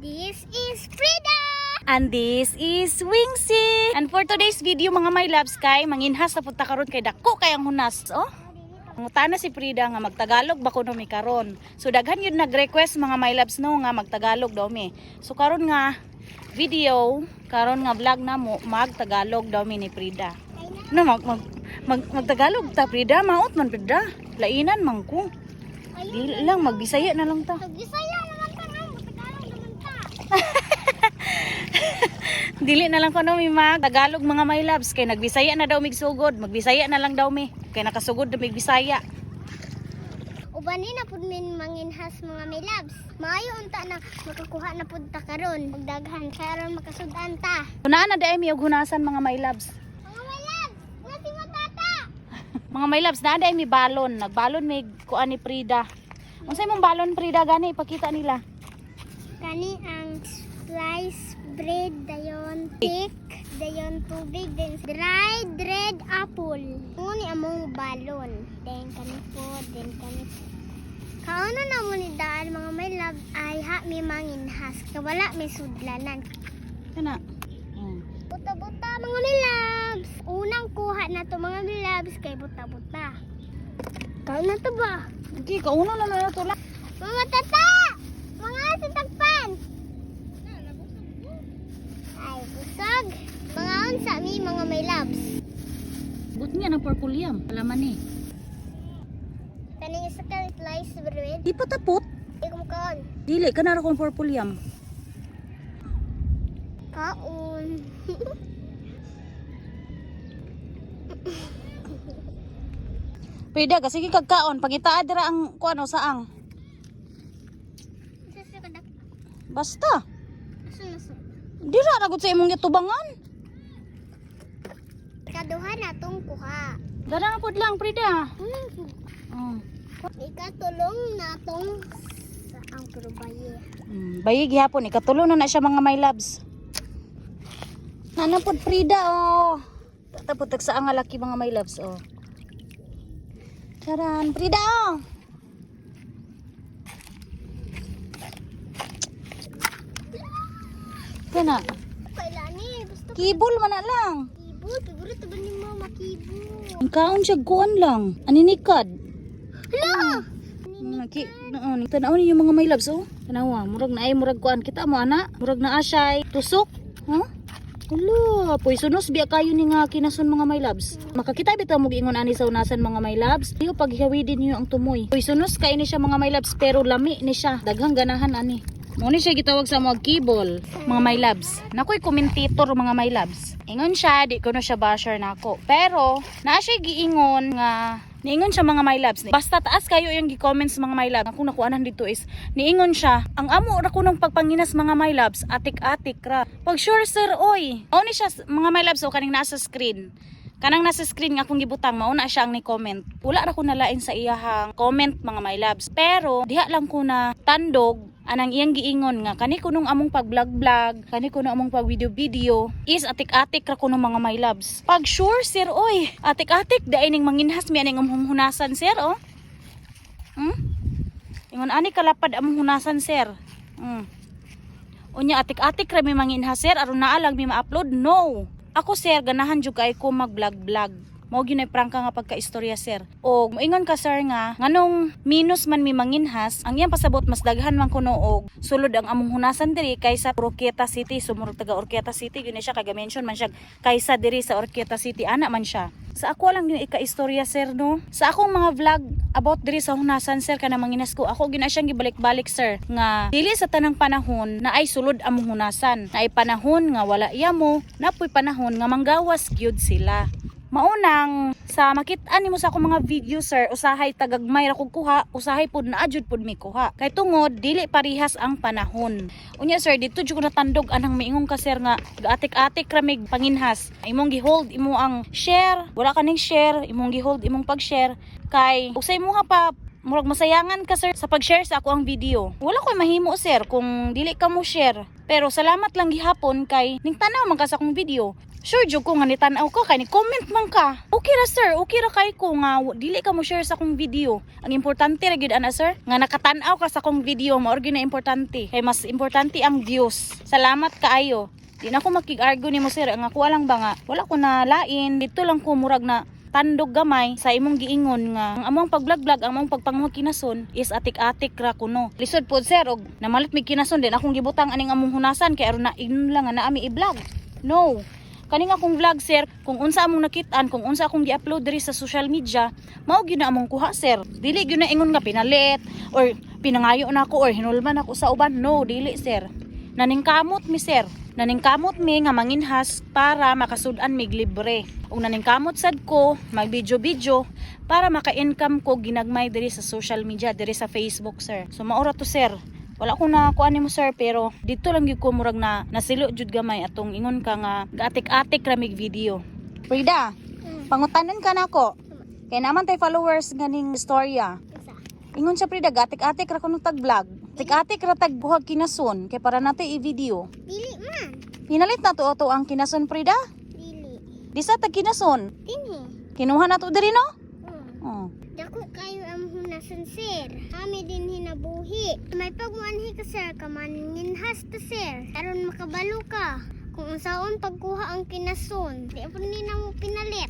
This is Frida! And this is Wingsy. And for today's video, mga my loves, kay manginhas na punta karon kay dako kay ang hunas. Oh. Ngutana si Frida nga magtagalog ba kuno mi karon. So daghan yun nag-request, mga my loves, no, nga magtagalog daw mi. So karon nga video, karon nga vlog na mo, magtagalog daw mi ni Frida. No, mag mag, mag magtagalog ta, Frida, maot man, Frida. Lainan man ko. Dili lang, magbisaya na lang ta. Bisaya naman ta nga, Tagalog naman ta. Dili na lang ko no mi mag Tagalog, mga my loves, kay nagbisaya na daw mig sugod, magbisaya na lang daw mi. Kay nakasugod na mig Bisaya. Ubani na pud min manginhas, mga may loves. Maayo unta na makakuha na pud ta karon. Pagdaghan karon makasud-an ta. Unaan na daay mi og hunasan, mga my loves. Mga may loves, nga si Matata. Mga my loves, naa daay mi balon. Nagbalon mi kuan ni Frida. Unsay mong balon, Frida, gani ipakita nila? Kani ang slice bread, dayon cake, dayon tubig, then dried red apple. Nguni among balon. Then kani po, then kani po. Kauno na mo ni daan, mga may love, ay ha mi manginhas. Kawala may sudlanan. Kana. Buta-buta, mga may loves. Unang kuha na to, mga may loves, kay buta-buta. Kaon na to ba? Okay, kauna na na to lang. Mga tata! Mga sa tagpan! Ay, busog! Mga unsa mi, mga may loves. But niya ng purple yam. Alaman ni. Kaning isa ka slice bread. Di pa tapot. Di ko kaon. Dili kana ra kong purple yam. Kaon. Frida, kasi kag kaon, pangitaa dira ang kuan o saang. Isa sa kadak. Basta. Asa na sa? Dira ra gud sa imong gitubangan. Kaduha na tong kuha. Dara na pod lang, Frida. Oh. Ikatulong na tong sa ang probaye. Bayi gihapon ikatulo na na siya, mga my loves. Nana pod, Frida, oh. Tapos tag sa ang laki, mga my loves, oh. Charan, Frida, oh. Kana, Kailani, basta kibol man na lang. kibo. Favorite ba ni mama kibo? Ang kaon siya kuan lang. Aninikad. Hala! Naki, noon, tanaw ninyo, mga my loves, oh. Tanawa, murag na ay murag kuan kita mo ana, murag na asyay tusok. Huh? Hala, poisonous biya kayo ni nga kinason, mga my loves. Makakita bitaw mo giingon ani sa unasan, mga my loves. Diyo paghawidin niyo ang tumoy. Poisonous kay ni siya, mga my loves, pero lami ni siya. Daghang ganahan ani. Mo ni siya gitawag sa mga kibol, mga my loves. Nakoy commentator, mga my loves. Ingon siya, di ko na siya basher nako. Pero naa siya giingon nga niingon siya, mga my loves. Basta taas kayo yung gi-comments, mga my loves. Akong nakuanan dito is niingon siya, ang amo ra ko ng pagpanginas, mga my loves, atik-atik ra. Pag sure, sir, oy. Mao ni siya, mga my loves, o kaning nasa screen. Kanang nasa screen nga akong gibutang, mao na siya ang ni-comment. Wala ra ko nalain sa iyahang comment, mga my loves. Pero diha lang ko na tandog anang iyang giingon nga kani kunong among pag vlog vlog, kani kuno among pag video video is atik-atik ra kuno, mga my loves. Pag sure, sir, oy, atik-atik daay ning manginhas mi aning among hunasan, sir, oh. Ingon ani kalapad among hunasan, sir. Unya atik-atik ra mi manginhas, sir, aron naa lang mi ma-upload. No. Ako, sir, ganahan jud kay ko mag-vlog vlog. Mao gyud ay prangka nga pagkaistorya, sir. O moingon ka, sir, nga nganong minus man mi manginhas, ang iyang pasabot mas daghan man kuno og sulod ang among hunasan diri kaysa Oroquieta City. Sumurog taga Oroquieta City gyud ni siya kay mention man siya kaysa diri sa Oroquieta City ana man siya. Sa ako lang yung ika-istorya, sir, no. Sa akong mga vlog about diri sa hunasan, sir, kana manginas ko, ako gina siyang gibalik-balik, sir, nga dili sa tanang panahon na ay sulod among hunasan. Na ay panahon nga wala iya mo, napoy panahon nga manggawas gyud sila. Maunang sa makit-an nimo sa akong mga video, sir, usahay tagagmay ra kog kuha, usahay pud naa jud pud mi kuha. Kay tungod dili parihas ang panahon. Unya, sir, dito jud ko natandog anang miingon ka, sir, nga atik-atik ra mig panginhas. Imong gihold imo ang share, wala kaning share, imong gihold imong pag-share kay usay mo ha pa murag masayangan ka, sir, sa pag-share sa ako ang video. Wala ko'y mahimo, sir, kung dili ka mo share. Pero salamat lang gihapon kay ning tanaw man ka sa akong video. Sure jud ko nga nitan-aw ka kay ni comment man ka. Okay ra, sir, okay ra kay ko nga dili ka mo share sa akong video. Ang importante ra gyud ana, sir, nga nakatan-aw ka sa akong video, mao ra gyud na importante. Kay mas importante ang views. Salamat kaayo. Di na ako makig-argue nimo, sir. Ang ako lang ba nga wala ko na lain dito lang ko murag na tandog gamay sa imong giingon nga ang among pag-vlog-vlog, ang among pagpanguha kinason is atik-atik ra kuno. Lisod pod, sir, og namalit mig kinason din akong gibutang aning among hunasan kay aron na ingnon lang nga naami i-vlog. No. Kaning akong vlog, sir, kung unsa among nakit-an, kung unsa akong gi-upload diri sa social media, mao gyud na among kuha, sir. Dili gyud na ingon nga pinalit or pinangayo na ako or hinulman ako sa uban. No, dili, sir. Naningkamot mi, sir. Naningkamot mi nga manginhas para makasud-an mig libre. Ug naningkamot sad ko mag video-video para maka-income ko ginagmay diri sa social media, diri sa Facebook, sir. So maura to, sir. Wala ko na kuan nimo, sir, pero dito lang gyud ko murag na nasilo jud gamay atong ingon ka nga gaatik-atik ra mig video. Frida, pangutanan ka nako. Kay naman tay followers ganing istorya. Isa. Ingon siya, Frida, gatik-atik ra kuno tag vlog. Atik-atik ra tag buhag kinason kay para nato i-video. Dili man. Pinalit na to ato ang kinason, Frida. Dili. Di sa tag kinason. Dinhi. Kinuha na to diri, no? Oh. Dako kayo ang hunasan, sir. Kami din hinabuhi. May pagmuanhi ka, sir, kamaninhas ta, sir. Aron makabalo ka kung unsaon pagkuha ang kinason. Di po ni na mo pinalit.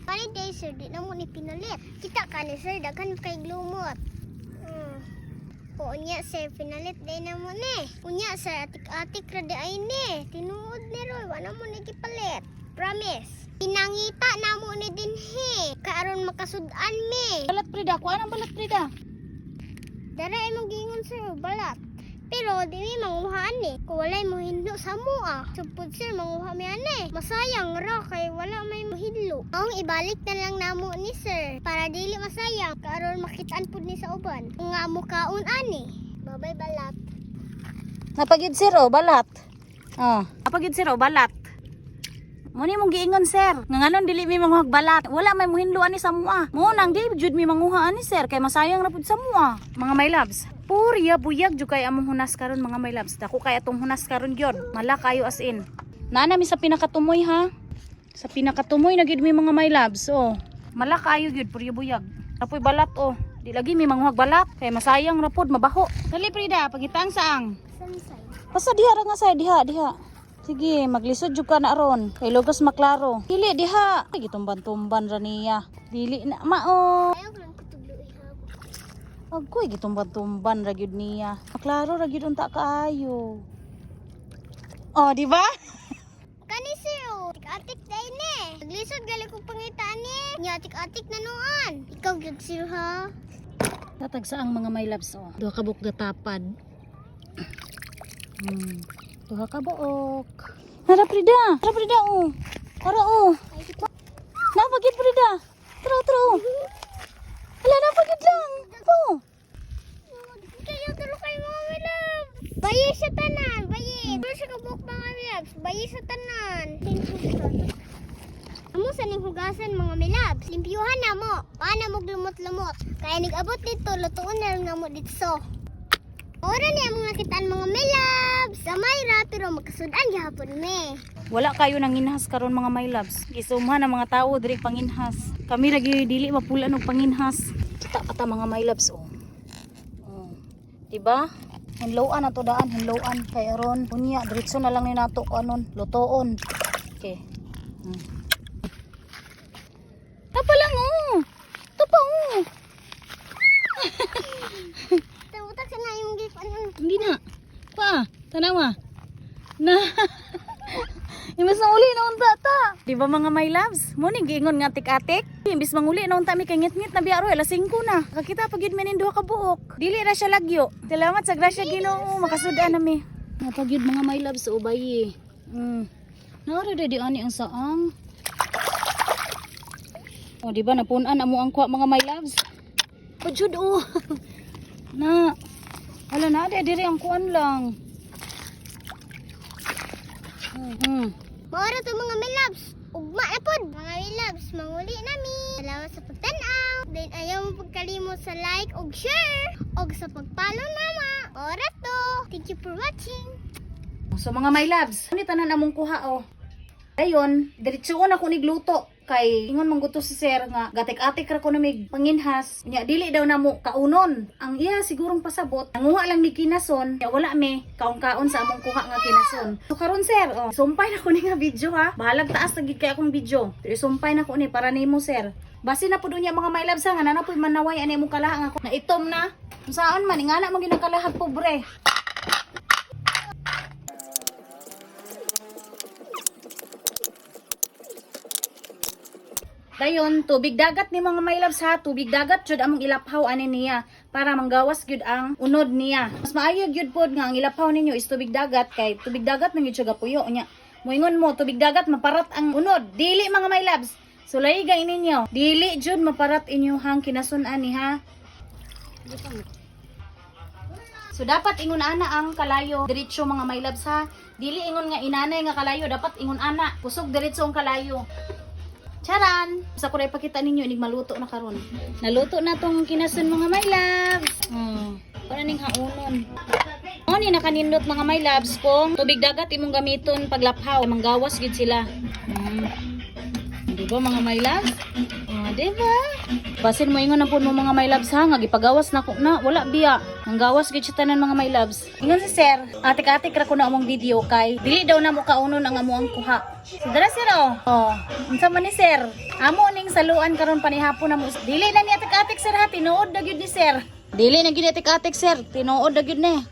Kani day, sir, di na mo ni pinalit. Kita ka ni sir, daghan kay glumot. O unya, sir, pinalit day na mo ni. Unya, sir, atik-atik ra di ay ni. Tinuod ni Roy, wala mo ni gipalit. Promise. Pinangita na mo ni dinhi. Kaaron makasud-an mi. Balat, Frida, kuan ang balat, Frida. Dara imong giingon, sir, balat. Pero di mi manguha ani. Kung walay mohinlo sa mua. Supod, sir, manguha mi ani. Masayang ra kay wala may mohidlo. Ang ibalik na lang namo ni sir para dili masayang karon makitaan pud ni sa uban. Nga mukaon ani. Babay balat. Napagid, sir, oh, balat. Oh, napagid, sir, oh, balat. Mo ni mong giingon, sir. Nga nganon dili mi manguhag balat. Wala may muhinlo ani sa mua. Mo nang di jud mi manguha ani, sir, kay masayang ra pud sa mua. Mga my loves, purya buyag jud kay among hunas karon, mga my loves. Dako kay atong hunas karon gyud. Mala kayo as in. Naa mi sa pinakatumoy ha. Sa pinakatumoy na gyud mi, mga my loves, oh. Mala kayo gyud purya buyag. Apoy balat oh. Di lagi mi manguhag balat kay masayang ra pud mabaho. Dali, Frida, pagitang saang. Sansay. Basta diha ra nga say, diha, diha. Sige, maglisod jud ka na ron. Kay lugos maklaro. Dili diha. Ay, gitumban-tumban ra niya. Dili na mao. Ayaw ko lang kutublo ihab. Agkoy, gitumban-tumban ra gyud niya. Maklaro ra gyud unta kaayo. Oh, di ba? Kani sir, oh. Atik-atik day ni. Naglisod gali kong pangitaan ni. Nya atik-atik na nuan. Ikaw gyud, sir, ha. Tatag sa ang mga my loves oh. Duha ka buok gatapad. Duha ka buok. Tara, Frida. Tara, Frida, oh. Tara oh. Ay, di pa. Napagid, Frida. Tara, tara oh. Hala, napagid lang. Oh. Kaya tulo kayo mga milabs. Bayi sa tanan, bayi. Tulo sa kabuk mga milabs, bayi sa tanan. Amo sa ning hugasan mga milabs. Limpyuhan na mo. Paano mo lumot-lumot. Kaya nag-abot dito, lutuon na lang namo dito. Ora ni among nakitaan mga milabs. Gamay ra pero makasudan gihapon me. Wala kayo nang inhas karon, mga my loves. Gisumhan ang mga tao diri panginhas. Kami lagi dili mapula og panginhas. Kita pa ta, mga my loves, oh. Oh. Diba? Hinloan na to daan, hinloan kay aron unya diretso na lang ni nato ko anon lutoon. Okay. Tapa lang oh. Ito pa oh. Tawag sa na yung gift ano. Hindi na. Pa, tanawa. Na. Imbes na uli na unta ta. Di ba, mga my loves? Mo ning giingon nga atik-atik. Imbes manguli na unta mi kay ngit-ngit na biya alas 5 na. Kakita pa gyud mi ning duha ka buok. Dili ra siya lagyo. Salamat sa grasya Ginoo, makasud-an na mi. Napagyud, mga my loves, ubay. Naara di ani ang saang. O, di ba napun-an amo ang kuha, mga my loves? O jud oh. Na. Wala na, di diri ang kuan lang. Maura to mga milabs. Ugma na pod. Mga milabs, manguli nami. Salamat sa pagtan-aw. Then ayaw mo pagkalimot sa like ug share ug sa pag-follow nama. Ora to. Thank you for watching. So mga my loves, ano tanan among kuha oh. Dayon, diretsoon ako nigluto kay ingon man gusto si sir nga gatik-atik ra ko na mig panginhas nya dili daw namo kaunon ang iya sigurong pasabot. Nanguha lang ni kinason nya wala me kaon-kaon sa among kuha nga kinason. So karon sir, oh, sumpay na ko ni nga video ha, bahalag taas na gid kay akong video, pero sumpay na ko ni para nimo sir. Basi na pud unya mga my loves ha, nga na po'y manaway ani imong kalaha nga ako na itom na. Saan man ingana mo ginakalahag pobre. Dayon, tubig dagat ni mga my loves ha, tubig dagat jud among ilaphaw ani niya para manggawas gyud ang unod niya. Mas maayo gyud pod nga ang ilaphaw ninyo is tubig dagat kay tubig dagat man gyud siya gapuyo unya. Moingon mo tubig dagat maparat ang unod. Dili mga my loves. Sulay gay ninyo. Dili jud maparat inyuhang kinasun-an ni ha. So dapat ingon ana ang kalayo diretso mga my loves ha. Dili ingon nga inanay nga kalayo, dapat ingon ana. Kusog diretso ang kalayo. Charan! Sa kuray pakita ninyo inig maluto na karon. Naluto na tong kinasun mga my loves. Para ning haunon. Mo ni nakanindot mga my loves kung tubig dagat imong gamiton paglaphaw, manggawas gyud sila. Di ba mga my loves? Oh, di ba? Basin mo ingon na po mo mga my loves ha, nga gipagawas na ko na, wala biya. Ang gawas gyud siya tanan mga my loves. Ingon si sir, atik-atik ra ko na among video kay dili daw na mo kaunon ang amo ang kuha. So dara sir oh. Oh, unsa man ni sir? Amo ning saluan karon panihapon na mo. Dili na ni atik-atik sir ha, tinuod na gyud ni sir. Dili na gyud ni atik-atik sir, tinuod na gyud ni.